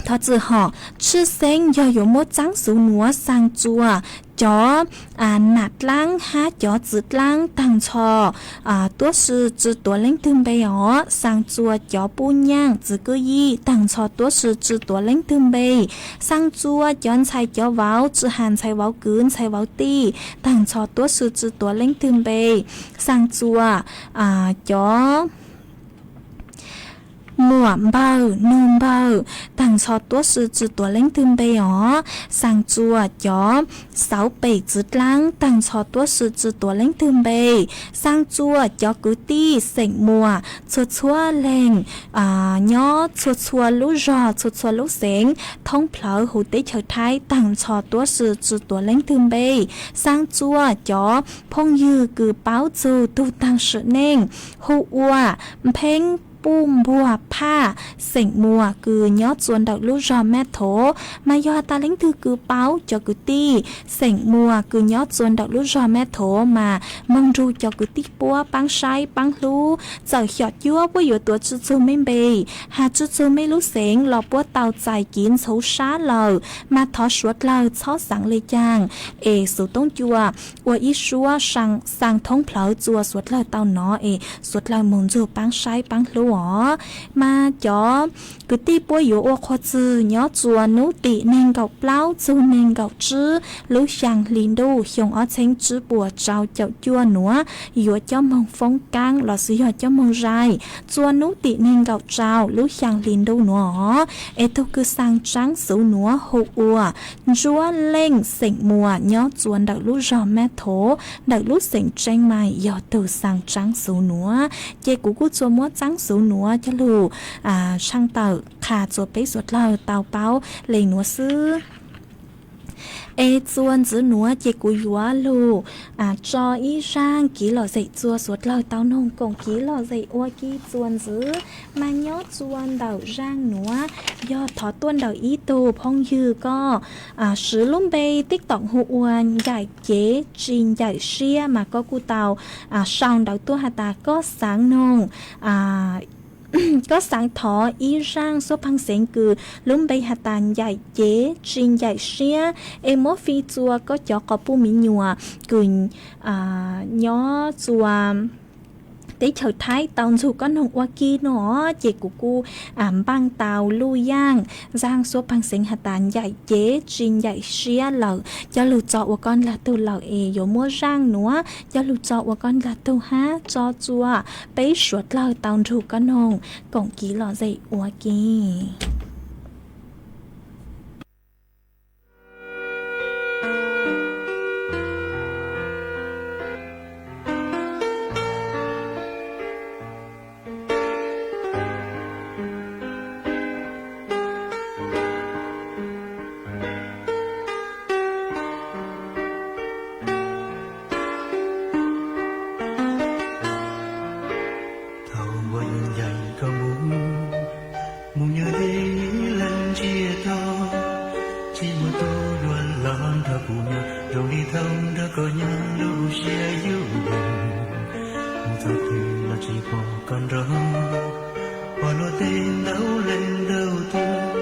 Thov txwm hom, tshwj xeeb yog yuav muab tsaab xuv nuav xaa txua cov nam dlaab hab cov txiv dlaab taag nrho tuab si tsi tuav leej twg npe os, xaa txua cov puj nyaaj txiv kwj yij taag nrho tuab si tsi tuav leej twg npe, xaa txua cov ntxhais cov vauv tsi has ntxhais vauv kwv ntxhais vauv tij taag nrho tuab si tsi tuav leej twg npe, xaa txua cov muam npawg nug npawg taag nrho tuab si tsi tuav leej twg npe os, xaa txua cov xauv pem txiv dlaab taag nrho tuab si tsi tuav leej twg npe, xaa txua cov kwv tij xeem Muas txhua txhua leej nyob txhua txhua lub zog txhua txhua lub xeev thoob plawg huv teb chaws Thaib taag nrho tuab si tsi tuav leej twg npe, xaa txua cov phooj ywg kws paub txug tug taag sim neej hu ua Npheeb Puj Npuag Phaj xeem Muas kws nyob txua ntawm lub zog Mab Thov. Mas yog has tas leej twg kws paub cov kwv tij xeem Muas kws nyob txua ntawm lub zog Mab Thov mas moog nrug cov kwv tij puab paab saib paab hlub. Txawm xyom cuab puab yuav tuav tsi txug mej npe, has tsi txug mej lub xeev los puab tau txais kiv ntxhuv sab lawm, mas thov suav dlawg txhob xaav le caag es xuv toob cua ua ib suab xaa thoob plawg txua suav dlawg tau nov es suav dlawg moog nrug paab saib paab hlub os. Mas cov kwv tij puab yuav ua qhua txwg nyob txua nub tim neeg nkaum plaub txug neeg nkaum tsib lub xyaa hli ntuj xyoo ob txheeb tsib puas rau caum cuaj nuav, yuav coj moog foob kaab lossis yog coj moog zais txua nub tim neeg nkaum rau lub xyaa hli ntuj nuav os. Es tug kws xaa tsaab xuv nuav hu ua Ntsuab Leej xeem Muas nyob txua ntawm lub zog Mab Thov ntawm lub xeev Tseeb Mais yog tug xaa tsaab xuv nuav. Ces kuv kuj txua muab tsaab xuv nuav coj lug tshaaj tawm qha txua peb suav dlawg tau paub le nuav xwb. Es txua ntxiv nuav ces kuv yuav lug tso ib zaaj kiv lom zem txua suav dlawg tau noog koom kiv lom zem ua ke txua ntxiv. Mas nyob txua ntawm zaaj nuav yog thov tuaj ntawm ib tug phooj ywg koj siv lub npe TikTok hu ua Ncaim Cev Tsis Ncaim Siab mas koj kuj tau sau ntawv tuaj has tas koj xaav noog, koj xaav thov ib zaaj xuab phaaj xeev kws lub npe has tas Ncaim Cev Tsis Ncaim Siab, es muab fi txua koj cov quas puj miv nyuas kws nyob txua teb chaws Thaib tau ntxug kob noog ua ke no, ces kuv kuj npaaj tau luj yaaj zaaj xuab paag xeev has tas ncaim cev tsis ncaim siab lawm. Coj lug txo ua koj nkaag tug lawm es yuav muab zaaj nuav coj lug txo ua koj nkaag tug hab tso txua peb suav dlawg tau nrug kob noog koom kiv lom zem ua ke. Thaum uas yus ncaim koj mus, mus nyob deb leej ntsiag to, tsis muaj tug yuav los nrog kuv nyob zoo li thaum nrog koj nyob lub siab yuj yus. Mus txog twg los tsis pom koj nrog, pom luag tej ntau leej ntau tug,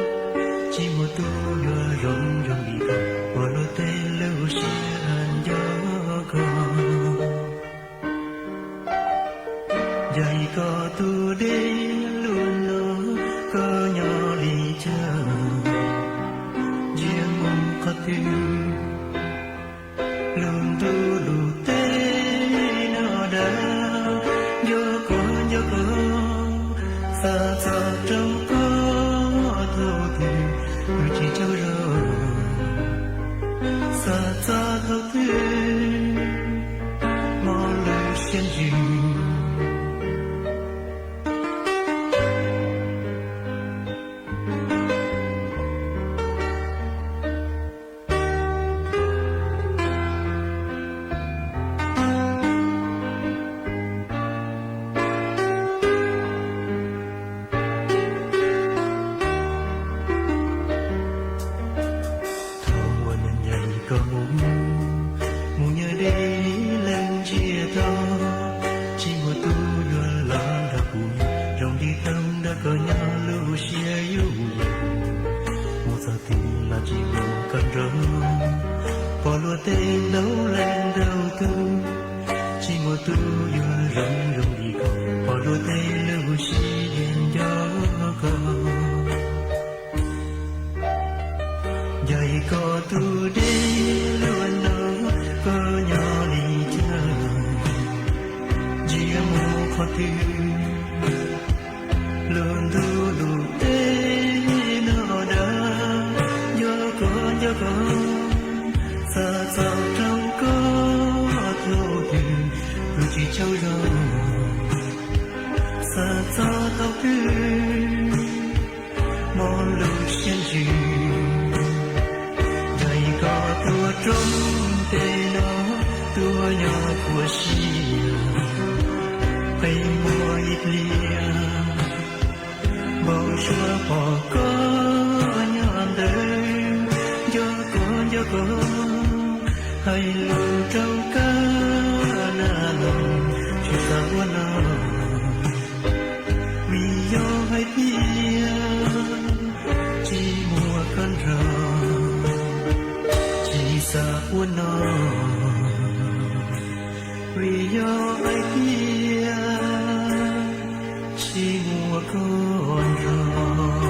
tsis muaj tug yuav zoo zoo li koj, pom luag tej lub siab nco koj. Ncaim koj tug deb luaj no, koj nyob li cas, ntsia mus qhov twg, lub ntuj lub teb no dag, nco koj nco koj, xav txog rau koj thaum twg, lub tsis tsaug zog, xav txog thaum twg, mob lub siab ntsws. Thaum uas ncaim koj mus, mus nyob deb leej ntsiag to, tsis muaj tug yuav los nrog kuv nyob zoo li thaum nrog koj nyob lub siab yuj yus. Mus txog twg los tsis pom koj nrog, pom luag tej ntau leej ntau tug, tsis muaj tug yuav zoo zoo li koj, pom luag tej lub siab nco koj. Ncaim koj tug deb luaj no, koj nyob li cas, ntsia mus qhov twg, lub ntuj lub teb no dag, nco koj nco koj, xav txog rau koj thaum twg, lub tsis tsaug zog, xav txog thaum twg, mob lub siab ntsws. Ncaim koj tuaj roob teb no, tuaj nyob khuav siab, qee muaj ib pliag, npau suav pom koj nyob ntawd, nco koj nco koj, hais lus rau koj na los, tsis xav ua no, vim yog hais tias tsis muaj koj nrog, tsis xav ua no, vim yog hais tias tsis muaj koj nrog.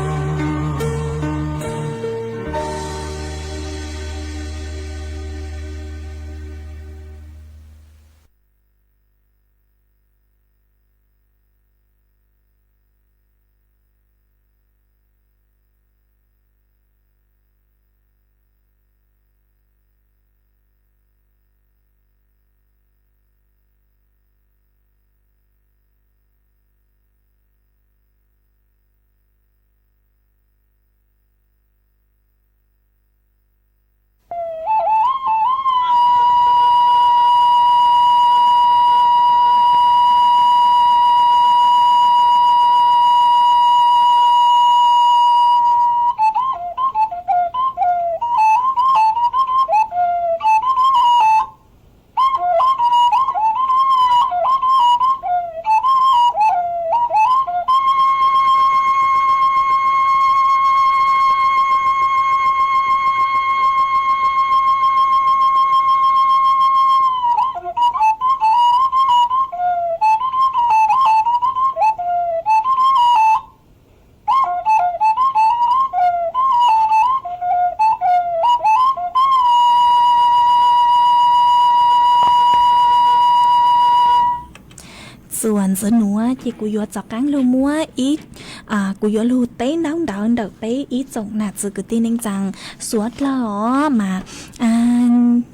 Txuas ntxiv nuav ces kuv yuav rov qaab lug muab ib, kuv yuav lug teb ntaub ntawv ntawm peb ib tsoom nam txiv kwv tij neej tsaa suav dlawg os mas,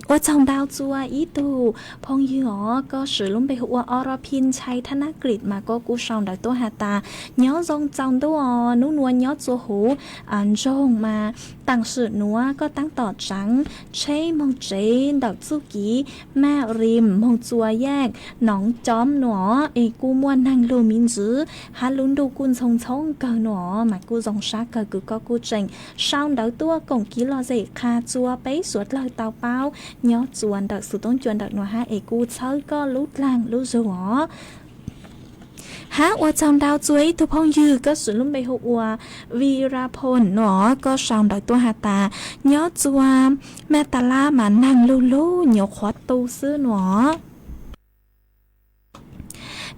ua tsaug ntau txug ib tug phooj ywg os, koj swv lub npe hu ua Oro Phi Ntshai Thab Nab Kris mas koj kuj sau ntawv tuaj has tas, nyob zoo tsaus ntuj os, nub nua nyob txua huv nroog mas taam sim nuav koj taab tom tsaav tsheb moog tsev ntawm txuj kiv Maj Rim moog txua yaaj Noov Coob nuav es kuj muaj naag lug miv ntxwv hab lub ntuj kuj ntxhoo ntxhoob kawg nuav mas kuj zoo sab kawg kws koj kuj tseem sau ntawv tuaj koom kiv lom zem qha txua peb suav dlawg tau paub nyob txua ntawm xuv toob cua ntawm nuav hab es kuj txhawb koj lub dlaag lub zug os. Hab ua tsaug ntau txua ib tug phooj ywg koj swv lub npe hu ua Virapon nuav koj sau ntawv tuaj has tas, nyob txua Maj Tas Lab mas naag lug lug nyuam qhuav tu xwb nuav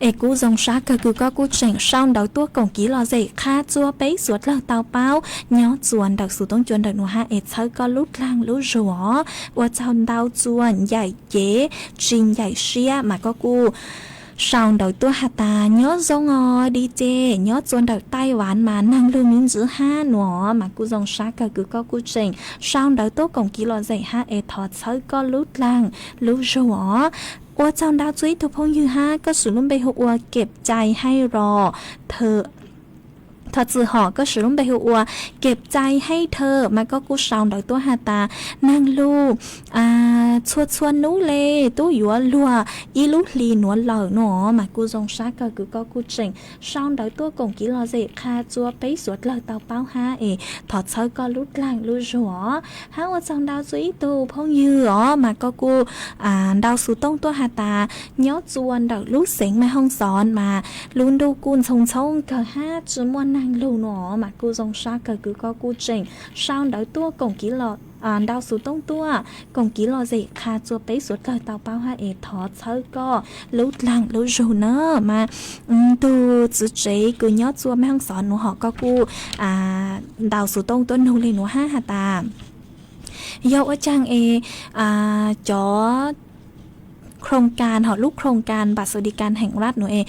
es kuj zoo sab kawg kws koj kuj tseem sau ntawv tuaj koom kiv lom zem qha txua peb suav dlawg tau paub nyob txua ntawm xuv toob cua ntawm nuav hab es txhawb koj lub dlaag lub zug os. Ua tsaug ntau txua Ncaim Cev Tsis Ncaim Siab mas koj kuj sau ntawv tuaj has tas, nyob zoo os di ces nyob txua ntawm Taij Vav mas naag lug miv ntxwv hab nuav mas kuj zoo sab kawg kws koj kuj tseem sau ntawv tuaj koom kiv lom zem hab es thov txhawb koj lub dlaag lub zug os. Ua tsaug ntau txua ib tug phooj ywg hab koj swv lub npe hu ua Kep Cai Haij Ros, thov txwm hom koj swv lub npe hu ua Kep Cai Haij Thawm mas koj kuj sau ntawv tuaj has tas, naag lug txhua txhua nub le tub yuav luag ib lub hli nuav lawm nuav mas kuj zoo sab kawg kws koj kuj tseem sau ntawv tuaj koom kiv lom zem qha txua peb suav dlawg tau paub hab es thov txhawb koj lub dlaag lub zug os. Hab ua tsaug ntau txua ib tug phooj ywg os mas koj kuj ntau xuv tooj tuaj has tas, nyob txua ntawm lub xeev Maj Hooj Xov mas lub ntuj kuj ntxhoo ntxhoob kawg hab tsi muaj naag lug nuav mas kuj zoo sab kawg kws koj kuj tseem sau ntawv tuaj koom kiv lom ntau xuv tooj tuaj koom kiv lom zem qha txua peb suav dlawg tau paub hab es thov txhawb koj lub dlaag lub zug na mas tug txiv tsev kws nyob txua Maj Hooj Xov nuav hom koj kuj ntau xuv tooj tuaj nug le nuav hab has tas, yog ua caag es cov khroom kas hom lub khroom kas npam xav di kas heev lab nuav es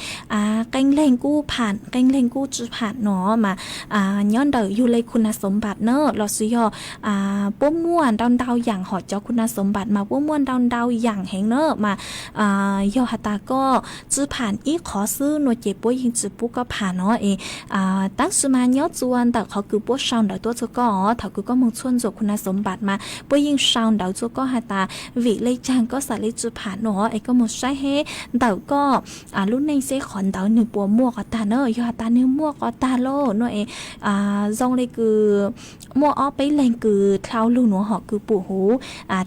qee leeg kuj pham qee leeg kuj tsi pham nuav mas nyob ntawm yug le khu nas xov npam na lossis yog puab muaj ntau ntau yaam hom cov khu nas xov npam mas puab muaj ntau ntau yaam heev na mas yog has tas koj tsi pham ib qhov xwb nuav ces puab yeej tsi pub koj pham nuav es tab sis mas nyob txua ntawm qhov kws puab sau ntawv tuaj txua koj os thaum kws koj moog txhuaj ntxuam khu nas xov npam mas puab yeej sau ntawv txua koj has tas vim le caag koj xav le tsi pham nuav es koj moog saib hab ntawm koj lub neej seb qhov ntawd nwg puas muaj qhov tag na. Yog has tas nwg muaj qhov tag lauj nuav es zoo le kws muaj ob peb leeg kws dlhau lug nuav hom kws pum huv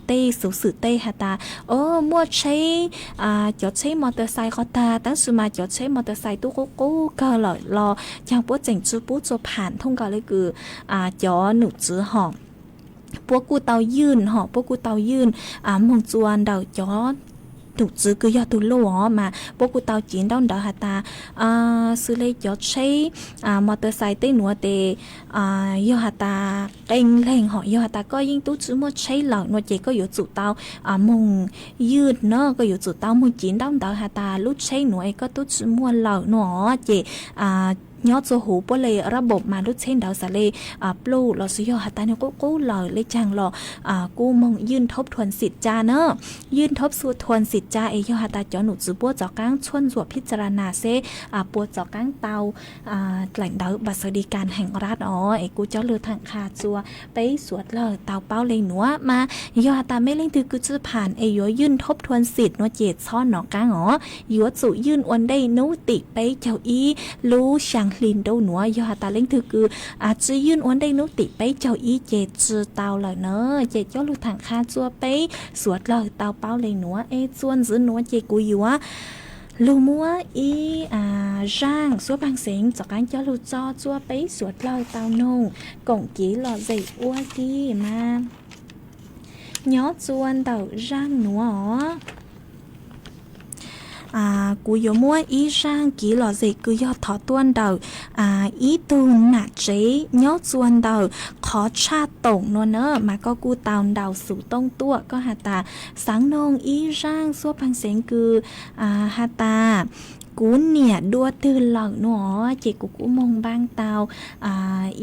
tej xuv xwm tej has tas, o, muaj tsheb, cov tsheb mos tas xais qhov tag tab sis mas cov tsheb mos tas xais tub qub qub kawg lawm los caag puab tseem tsi pub txua pham thooj nkaus le kws cov num tswv hom puab kuj tau ywj hom puab kuj tau ywj moog txua ntawm cov num tswv kws yog tug luj os mas puab kuj tau cev ntaub ntawv has tas xws le cov tsheb mos tas xais tej nuav tes yog has tas qee leeg hom yog has tas koj yeej tub tsi muaj tsheb lawm nuav ces koj yuav tsum tau moog ywj na koj yuav tsum tau moog cev ntaub ntawv has tas lub tsheb nuav es koj tub tsi muaj lawm nuav ces nyob txua huv puab le rab npaum mas lub tsheb ntawd xav le pluj lossis yog has tas nwg qub qub lawm le caag los kuj moog ywj thob thuam xim ca na. Ywj thob thuam xim ca es yog has tas cov num tswv puab rov qaab txhuaj ntxuam phib ca la nas seb puab rov qaab tau dlaim ntawv npam xav di kas heev lab os es kuj coj lug thaam qha txua peb suav dlawg tau paub le nuav mas yog has tas mej leej twg kws tsi pham es yuav ywj thob thuam xim nuav ces txhob nov qaab os yuav tsum ywj ua ntej nub tim peb caug ib lub xyaa hli ntuj nuav yog has tas leej twg kws tsi ywj ua ntej nub tim peb caug ib ces tsi tau lawm na. Ces coj lug thaam qha txua peb suav dlawg tau paub le nuav es txua ntxiv nuav ces kuv yuav lug muab ib zaaj xuab paag xeev rov qaab coj lug tso txua peb suav dlawg tau noog koom kev lom zem ua ke mas nyob txua ntawm zaaj nuav os. Kuv yuav muab ib zaaj kev lom zem kws yog thov tuaj ntawm ib tug nam tsev nyob txua ntawm qhov tshaj toom nuav na mas koj kuj tau ntaus xuv tooj tuaj koj has tas xaav noog ib zaaj xuab paag xeev kws has tas Kuv niam dua twg lawm no ces kuv kuj moog npaab tau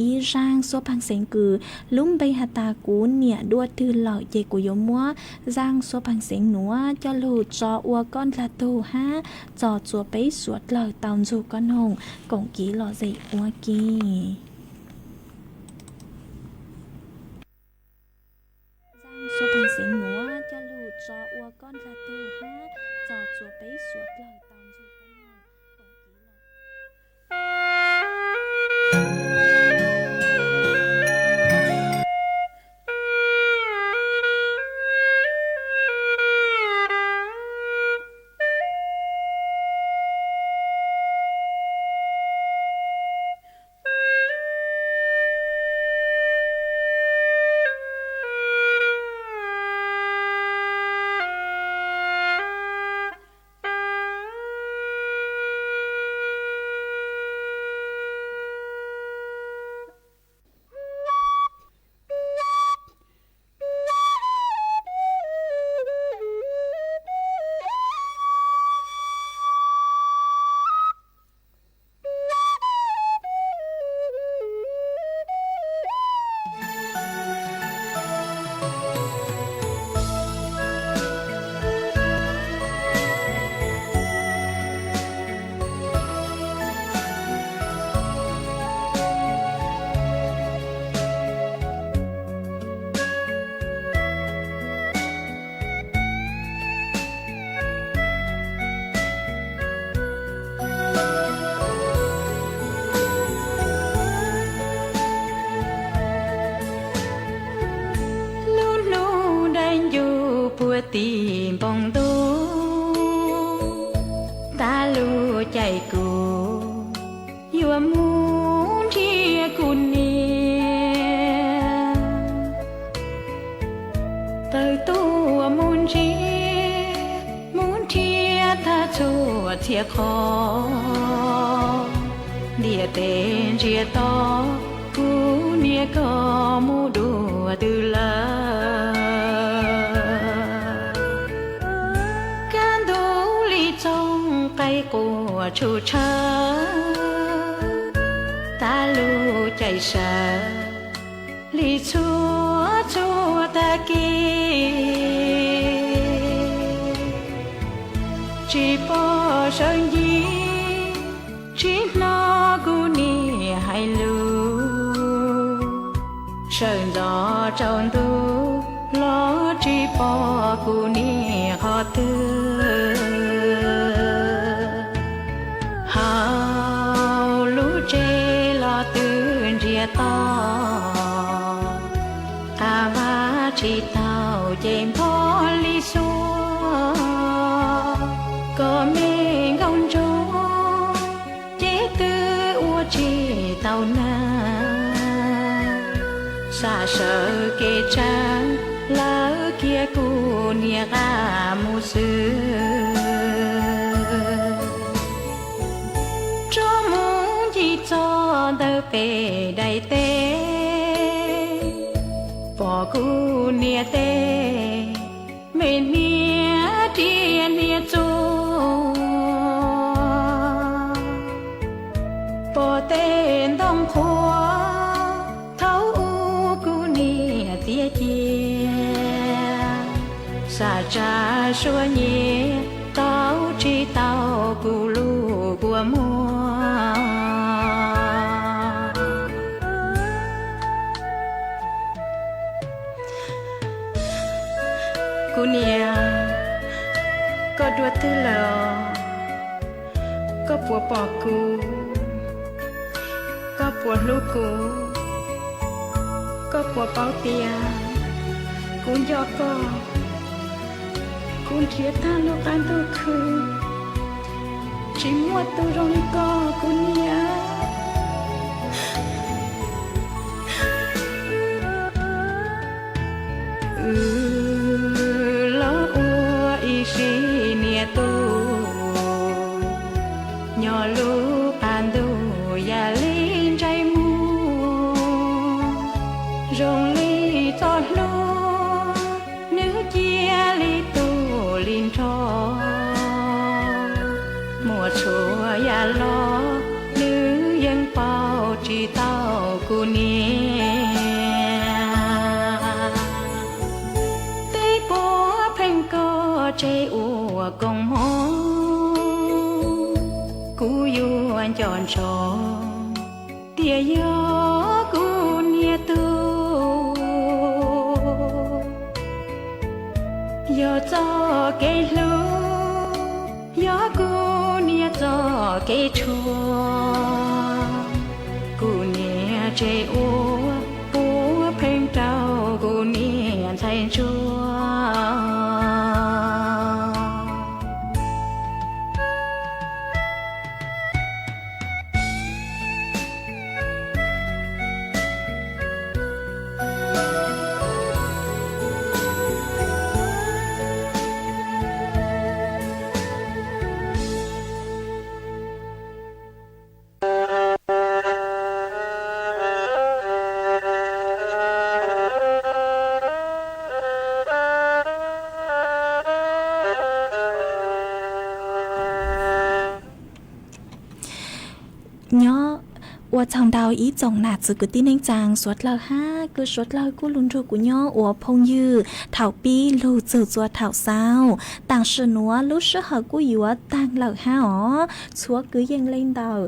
ib zaaj xuab phaaj xeev kws lub npe has tas kuv niam dua twg lawm ces kuv yuav muab zaaj xuab phaaj xeev nuav coj lug tso ua koj dlaag tug hab txog txhua peb suav dlawg tau nrug koj noog koom kev lom zem ua ke. Zaaj xuab phaaj xeev nuav coj lug tso ua koj dlaag tug hab txog txhua peb suav dlawg tau nrug koj noog koom kev lom Lub hnub dai ncuj puag tim npoo ntuj, tag lub caij kuv yuav mus nrhiav kuv niam. Tawm tuaj mus ntsib, mus nrhiav tag txhua txhia qhov, ntiaj teb ntsiag to, kuv niam koj mus dua twg lawm. Kaj ntug li txooj qaib quaj tshum tshawv, tag lub caij sawv li txhua txhua tag kis, tsis pom sawv ncig, tsis hnov kuv niam hais lus, sawv ntxov tsaus ntuj los tsis pom kuv niam qhov twg. Hauv lub tsev los twb ntsiag to, qav vaj tsis tau ces npog li xuab, kom me nkauj ntsuag ces twb ua tsis tau nag. Xam sawv kev tsav lawv kiag kuv niam qab mus xwb. Rov mus ncig txog ntawm pem daim teb, pom kuv niam tej me hniav riam hniav txuas, pom tej ntoo qhuav thaum ub kuv niam tiav cia, xav tsa suab nyiav tau tsis tau kuv lub kua muag. Kuv niam, koj dua twg lawm os? Koj puas pom kuv? Koj puas hlub kuv? Koj puas paub tias kuv nco koj? Kuv nrhiav tag lub qab ntuj khwb, tsis muaj tus zoo li koj kuv niam. Wb los ua ib sim niam tub, nyob lub qab ntuj yam li ntsais muag, zoo li txoj hlua, nws cia li tu li nrho. Muaj Txhua yam los nws yeej pauj tsis tau kuv niam. Tej puav pheej koj tseg ua koom mov, kuv yuav nco ntsoov tias yog kuv niam tug. Yog txoj kev hlub, yog kuv niam txoj kev tshuav, kuv niam tseg ua puav pheej rau kuv niam ntxhais ntsuag. Nyob ua txog ntau ib tsoom nam txiv kwv tij neej tsaa suav dlawg hab, kuj suav dlawg kuj lug nrug kuv nyob ua phooj ywg thaum pib lug txug txua thaum xaus. Taam sim nuav lub sij hawm kuj yuav taag lawm hab os. Txhua kwv yees le ntawm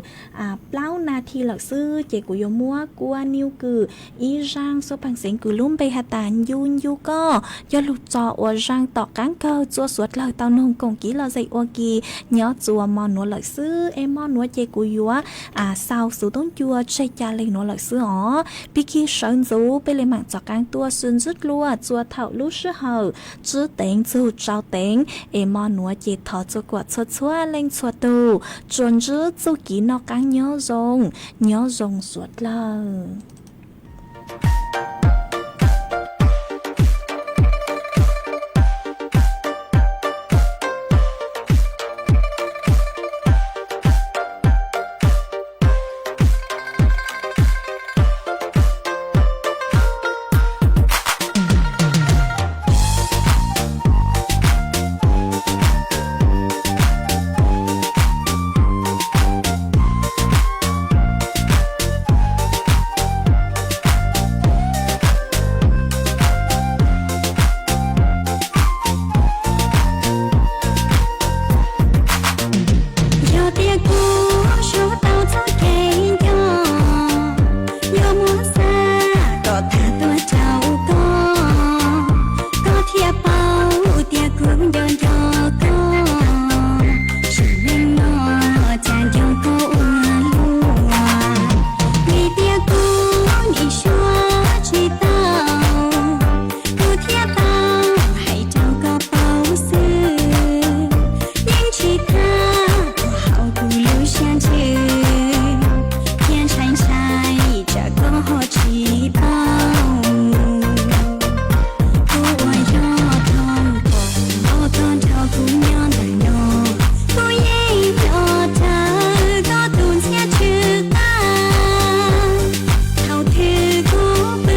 plaub nas this lawm xwb ces kuv yuav muab kuab nub kws ib zaaj suab paag xeev kws lub npe has tas Ncu Ncu Koj coj lug tso ua zaaj tom qaab kawg txua suav dlawg tau noog koom kiv lom zem ua ke nyob txua mo nuav lawm xwb. Es mo nuav ces kuv yuav xaus xuv toob ncua tseg ca le nuav lawm xwb os. Pig kig sawv ntxuv peb le maam tov qaab tuaj sib ntsib dlua txua thaum lub sij hawm tsib teev txug rau teev. Es mo nuav ces thov txua kuam txhua txhua leej txhua tug tsuas ntsib txuj kev noj qaab nyob zoo, nyob zoo suav dlawg. Yog tias kuv suav tau txoj kev nco, yuav muab xav kom tag tuaj rau koj, koj thiaj paub tias kuv nco nco koj. Sim neej no cas nco koj ua luaj, vim tias kuv nim suav tsis tau, kuv thiaj tau hais rau koj paub xwb. Yeej tsis thab hauv kuv lub siab ntsws, thiab ntshai ntshai tsam koj ho tsis paub. Kuv uas yog thooj koj, koj nrog kuv nyob ntawm no, kuv yeej nco rawv koj tus ntxhiab tsw qab. Thaum twg kuv pw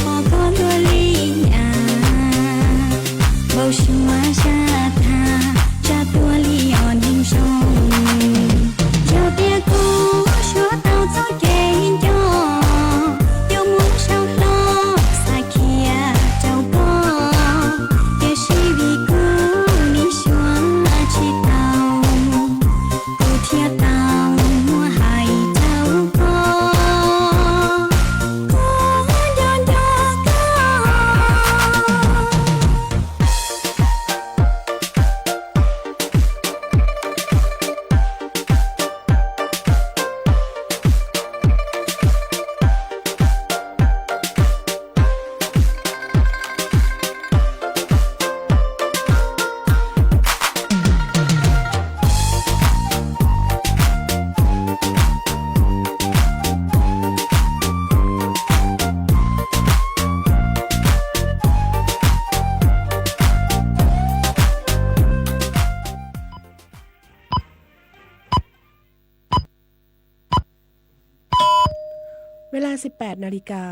pom koj luaj li as, npau suav zaj tag, zaj tuag li os neeg zoo. Yog tias kuv suav tau txoj kev nco, yuav muab sau hlo xav khiav rau koj, tiam sis vim kuv nim suav tsis tau, kuv thiaj tau muab hais rau koj, kuv nco nco koj.เวลา สิบแปดนาฬิกา